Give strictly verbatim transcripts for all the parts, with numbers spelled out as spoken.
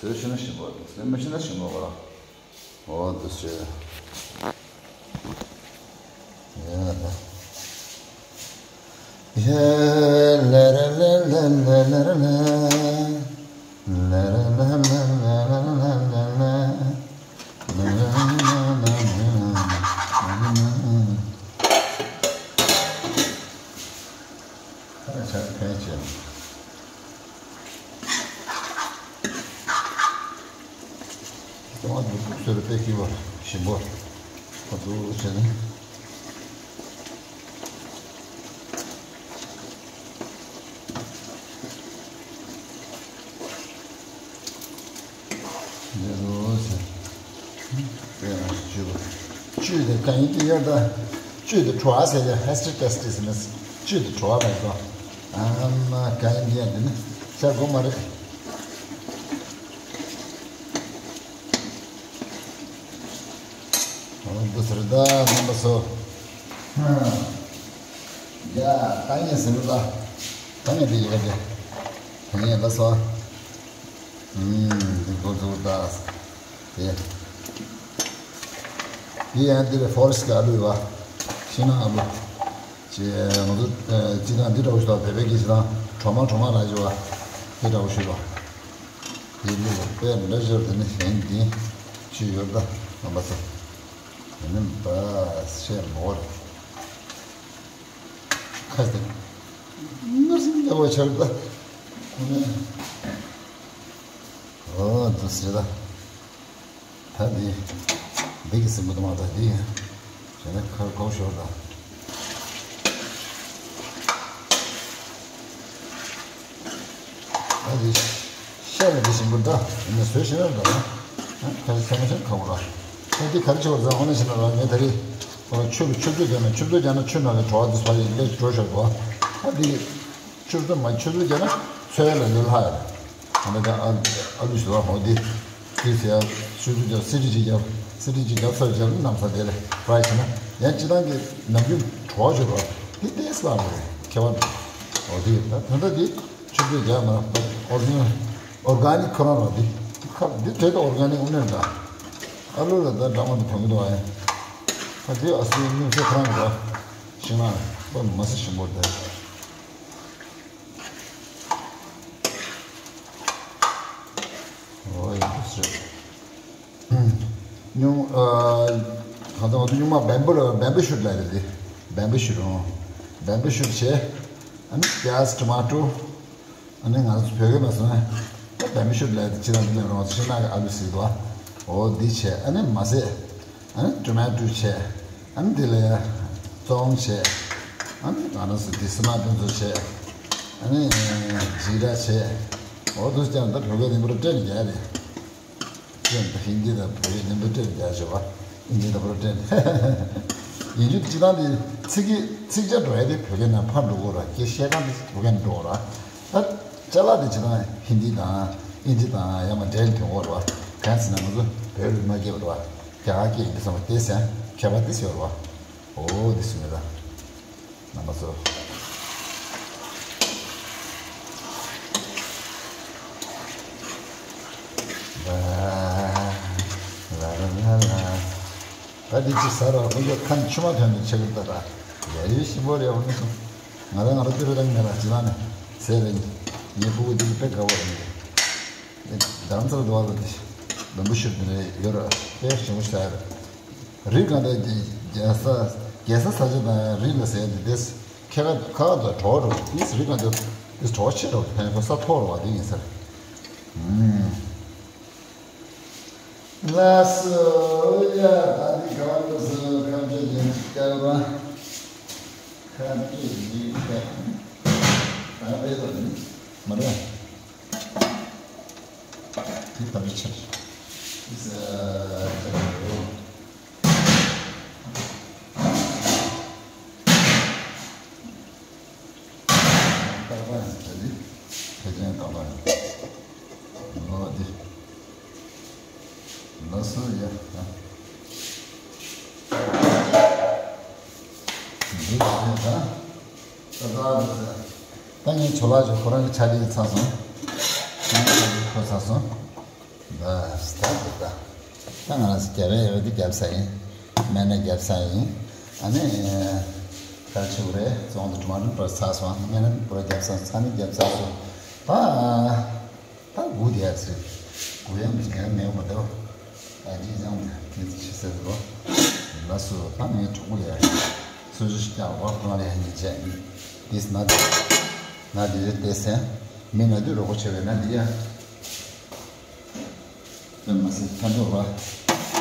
ཟོས་ཤེས་ན་ཞིམ་པོ་རེད། ཟོས་མ་ཤེས་ན་ཞིམ་པོ་མ་རེད། འོ་འདུག་སེ། ཡ་ལ། ཏོ་མ་ཏོ་བདུག་སེ་རེ་པད་སྐྱིད་པ་ཞིམ་པོ་ཁ་བདུག་བྱས་ནས། འདི་རུ་ཟེར། དཔེ་རང་བཅུད་པ། བཅུད་དེ་གང་ཡིན་གྱི་ཡོད་ད། བཅུད་དེ་བྲོ་བ་ཟེར་ཡ་ཧེ་སི་ཊི་ཊེ་སི་ཊི་ཟེར་ན། བཅུད་དེ་བྲོ་བ་མེད་སོ། ཨ་མ་གང་ཡིན་གྱི་ཡོད་འདི་ནི་བྱ་དགོས་མ་རེད། འོ་འདི་ཟེར་ད་རྣམ་པ་ཚོ། ཧ། ཡ་ད་ངས་ཟེར་ད། ད་ངས་འདི་ཡི་ག་དེ། ད་ངས་ལ་སོ། ཨུམ། འདི་འགོ་འཛུགས་ད། དེ། འདི་ཡང་འདི་རེད། ཕོ་རེ་སི་ཊི་གི་ཨ་ལུ་ཡོད་པ། ཤིང་ནགས་ཨ་ལུ། ཅེས་ང་ཚོ་ཨ་སྤྱིར་བཏང་འདི་འདྲ་བོ་ཞིག་དང་བོད་པའི་གི་སྤྱིར་བཏང་གྲོ་མ་གྲོ་མ་ལ་ཞུ་བ། དེ་འདྲ་བོ་ཞིག་ལ། དེ་ལུགས་དཔེ་འདྲ་ཞོར་དེ་ནི་གཞན་གྱིས་ཅི་ཡོད་ད་རྣམ་པ་ཚོ། དེ་ནི་འབའ་ཤེས་མོ་རེད། ཁ་ཟེར། ནོར་སེམས་ལྟ་བུ་ཆགས་ད། ཁོ་ནི། འོ་དུ་ཟེར་ད། ད་འདི། འདི་གི་སྲིན་པོ་དུ་མ་ད་འདི། བྱས་ན་ཁ་ཁོག་ཤོར་ད། ད་འདི། ཤ་ལ་འདི་ཞིམ་པོ་འདྲ། ཡིན་ན་བཟོས་ཤེས་ན་འདྲ་ན། ཁ་ཤས་ཚད་མ་ཤེས་ཁ་བོ་ར། ད་འདི་ག་རེ་བྱེད་པར་ཟ་འོ་ན་ཤེས་ན་ར་ངས་ད་རེས། ཁོ་ར་ཆུ་ཆུ་ཚོད་རྒྱག་ན་ཆུ་ཚོད་རྒྱག་ན་ཆུ་ནང་ལ་བྲོ་བ་འདི་ཚ་ཡི་ལས་འགྲོ་ཤོར་འདུག་ད་འདི། ཆུ་ཚོད་མ་ཆུ་ཚོད་བརྒྱབ་ན་ཚོད་ལ་ལུས་ལྷག་ཡོད། ད་ནི་ཨ་ཨ་ལུ་ཞིག་ལ་འོ་འདི། དེ་ཚེ་ཡང་ཆུ་ཚོད་བརྒྱབ་སི་ཏི་ཅིག་བརྒྱབ་སི་ཏི་ཅིག་བརྒྱབ་ཚར་བརྒྱབ་ནམ་ས་དེ་ལས་ཕ་བྱས་ན་ཡང་སྤྱི་བཏང་གི་ནམ་རྒྱུན་བྲོ་བ་ཞིག་རོ། དེ་ཏེས་ལ་མི་རེད་ཁྱད་པར་འདུག་འོ་དེ་ད་ད་ལྟ་དེ་ཆུ་ཚོད་བརྒྱབ་མ་རེད། ཨོར་ག་ནི་ཨོར་ག་ནིག་ཁོ་རང་རོ། དེ་ཁ་འདི་དྲེད་ཨོར་ག་ནིག་དངོས་གནས་འདྲ། ཨ་ལུ་ལ་ད་འདྲ་མ་འདི་ཐོན་གི་འདུག་ཨ་ཡ། ད་དེ་ཨ་སི་ནི་ཁོ་རང་རོ། ཤིང་ནགས་པ་མ་སི་ཞིམ་པོ་རེད། འོ་ཡ་ཤི། སྨྱུང་ཨ། ཁ་སང་ང་ཚོ་སྨྱུང་མ་བེམ་བུ་ལ་བེམ་བུ་ཤུད་ལ་རེད་དེ། བེམ་བུ་ཤུད་རོ། བེམ་བུ་ཤུད་བྱས། ཨ་ནི་པི་ཡ་ཛ་ཊོ་མ་ཊོ། ཨ་ནི་ང་ཚོ་བོད་སྐད་མ་སོང་ན། ད་བེམ་བུ་ཤུད་ལ་དེ་ཅི་ལ་འདི་ལ་རོ་ང་ཚོ་ཤིང་ནགས་ཀྱི་ཨ་ལུ་ཟེར་གི་འདུག་ཨ། འོ་འདི་བྱས་ཨ་ནི་མ་ཟད། ཨ་ནི་ཊོ་མ་ཊོ་བྱས། ཨ་ནི་དེ་ལ་ཡ། ཙོང་བྱས། ཨ་ནི་ང་རང་ཚོ་དེ་སི་མ་དེ་ཚོ་བྱས། ཨ་ནི་ཇི་ར་བྱས། འོ་དུ་ཀྱང་ད་བོད་སྐད་ནི་པུ་ར་སྤྲད་ནས་རྒྱག་རེད། སྤྲད་ནས་ཧིན་དི་དང་བོད་སྐད་ནི་པུ་སྤྲད་ནས་རྒྱག་བྱས་པ། ཧིན་དི་དང་པུ་ར་སྤྲད་ནས། ཡིན་རྒྱུ་སྤྱི་བཏང་དེ་ཚིག་གི་ཚིག་ཆ་འགྲོ་ཡ་དེ་བོད་སྐད་ནང་ཕར་འགྲོ་དགོས་ར་སྐད་བཤད་སྟངས་དེ་བོད་སྐད་ནང་འགྲོ་དགོས་ར། ད་ཅ་ལག་དེ་སྤྱི་བཏང་ཧིན་དི་དང་ཨིན་ཇི་དང་ཡང་མ་འབྲེལ་ཐོན་དགོས་ར། གང་ཟེར་ན་ང་ཚོ་བོད་རིགས་མ་སྐྱེས་པ་ར། རྒྱ་གར་སྐད་ཡིན་དུས་ཙམ་པ་དེ་ཟེར་ཁྱད་པར་དེ་ཟེར་བ། འོ་དེ་ཟེར་ནས་ད། རྣམ་པ་ཚོ། ལ་ལ་ལ་ལ། ད་འདི་ཅི་ཟ་ར་ཁོ་ཚོ་ཁ་ནས་ཆུ་མ་ཐོན་ནས་ཆེ་གི་ལྟ་ར། ཡ་ཡོད་ཞིམ་པོ་རེད་འོ་ནི་སོང་། ང་རང་ང་རང་ཏི་རུ་རང་ངེ་ར་ཅི་ལ་ནས་ཟས་རེད། ངའི་ཕྲུ་གུ་འདི་གི་དཔེ་དགའ་བོ་རེད། རྡ་རམ་ས་ལ་འདུག་བ་ལ་འདི་བེམ་བུ་ཤུད་འདི་རེད་ཡོད་ར་དཔེ་ཞིམ་པོ་ཞིག་ཟ་ཡ་རེད། རི་གང་དེ་རྒྱལ་ས་རྒྱལ་ས་ས་ཆ་དང་རི་ལ་ཟེར་དེ་དེ་ཁྱེད་ཀ་ཁ་བ་དང་གྲོགས་རོགས་དེ་རི་གང་དེ་དེ་གྲོགས་ཆེ་རོགས་ཕན་ཁོ་ས་ཐོག་རོགས་དེ་ཡིན་ཟེར། ལགས་སོ་ཡ། ད་འདི་ག་བ་ལ་སོ་ཁམས་ཆེ་ཡིན་སྐྱ་ར། ཁམས་ཆེ་ཡིན་སྐྱ། ད་དཔེ་ལ་ནི་མ་རེད། དེ་ད་མི་ཆེ། ཨིས་ཨ། རྟག་པར་ཡང་བྱ་སྟེ། ཕལ་ཆེན་རྟག་པར་ཡང་། ལོ་འདི། ལ་སོ་ཡ། འདི་ལ་ཡ་ད། ད་ད་ད་ད་ངས་ཇོ་ལགས་ཇོ་ཁོ་རང་གི་ཆ་དེ་ཚར་སོང་། ཁོ་ཚར་སོང་། ད་ད་ད་ད་ང་རང་ཚོ་རྒྱབ་ཡས་ཡོད་དེ་རྒྱབ་ས་ཡིན། སྨན་སྣ་རྒྱབ་ས་ཡིན། ཨ་ནི་ག་ཆུ་རེད། བཙོང་དུ་གྲོ་མ་རིམ་པར་ཚ་སོང་། སྨན་སྣ་པུ་ར་རྒྱབ་ས་ཚ་ནི་རྒྱབ་ས་སོང་། ད་ད་སྒུག་བསྡད་ཡ་ཟེར། སྒུག་ཡ་མི་གང་མེད་པ་འདུག་ཨ་ཅེ་ཅང་དེ་ཅི་ཟེར་རོ། ལགས་སོ། ད་ངའི་གྲོགས་པོ་ལས་སོ་སོ་ཞིག་ཀྱང་བག་གཏོང་ལས་ཉེས་ཆད་ཡིན། དེས་ན་ང་དེ་རེད་བལྟས་སེ། མི་ན་དུས་རོགས་པ་བྱས་པས་ན་འདི་ཡ། དེ་མ་ཟད་ཕན་ཐོགས་ར་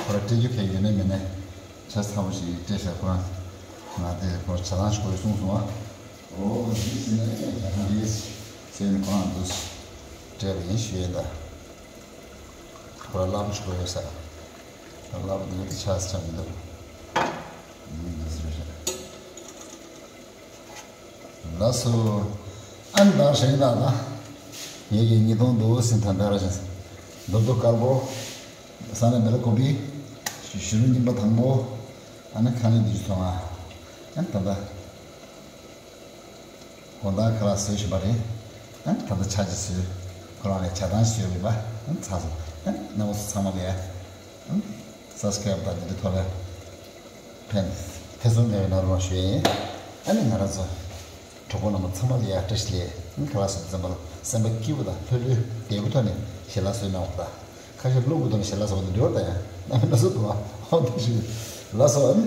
ཁོ་ར་སྤྲད་རྒྱུ་གལ་ཡོད་ནས་མེད་ནས་ཆ་ཚ་པོ་ཞིག་སྤྲད་བཞག་ཁོ་རང་ང་དེ་ཁོ་ར་ཇ་ཐང་ཞིག་དགོས་གསུངས་སོང་ཨ། ཨོ་འདི་ཟིན་ན་ཡང་ཇ་ཐང་རེད་ཟེར་ནས་ཁོ་རང་འདུག་སྤྲད་པ་ཡིན་ཞུ་ཡས་ད། ཁོ་ར་སླ་པོ་ཞིག་དགོས་ཡོད་ས། སླ་པོ་འདི་ཆ་ཚ་མི་འདུག་ཡིན་འདུག་ཟེར་བཞག་ལགས་སོ། ཨན་ད་ཧྲེང་ད་ད། ངེད་ཀྱི་ཉིས་སྟོང་དུ་སིན་ཐན་ད་ར་ཞིང་རྡོ་རྡོ་དཀར་པོ། ས་ན་བེ་ལ་ཀོ་པི། ཞུ་རུ་རྙིང་པ་དང་པོ། ཨ་ནི་ཁ་ནི་འདི་ཚོ་ང་། ཨན་ད་ད། དགོང་དག་ཁ་ལག་བཟོས་བཞིན་པ་རེད། ཨན་ད་ད་ཆ་ཅིག་བཟོས། ཁོ་རང་ལ་ཇ་ཐང་བཟོས་ཡོད་པ། ཨན་ཚ་སོང་། ཨན་རྣམ་པ་ཚོ་ཚང་མ་ལ་ཡ། ཨན་སབ་སི་ཀ་རེབ་དང་འདི་འདྲ་ཐོག་ལ། ཕན་ཐེ་ཚོམ་མེད་པའི་ནང་རུ་ཞུ་ཡིན། ཨ་ནི་ང་རང་ཚོ་གྲོགས་པོ་རྣམ་པ་ཚང་མ་ལ་ཡ་བཀྲ་ཤིས་བདེ་ལེགས། ཁ་ལག་བཟོ་དུས་ཙམ་པ་ལ་སེམས་པ་སྐྱིད་པོ་དང་ལྷོད་ལྷོད་བདེ་པོ་ཐོག་ནས་ཞལ་ལག་བཟོས་གནང་བ་དང་། ཁ་ཤས་གློ་བུར་དུ་ཞལ་ལག་བཟོ་བ་དང་འབྲེལ་བ་དང་ཡང་རྣམ་པ་སྣ་ཚོགས་འདུག་བ། ཨོ་དེ་ཞུ་ལགས་སོ། ཨ་ནི་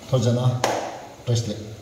ཐུགས་རྗེ་གནང་། བཀྲ་ཤིས་བདེ་ལེགས།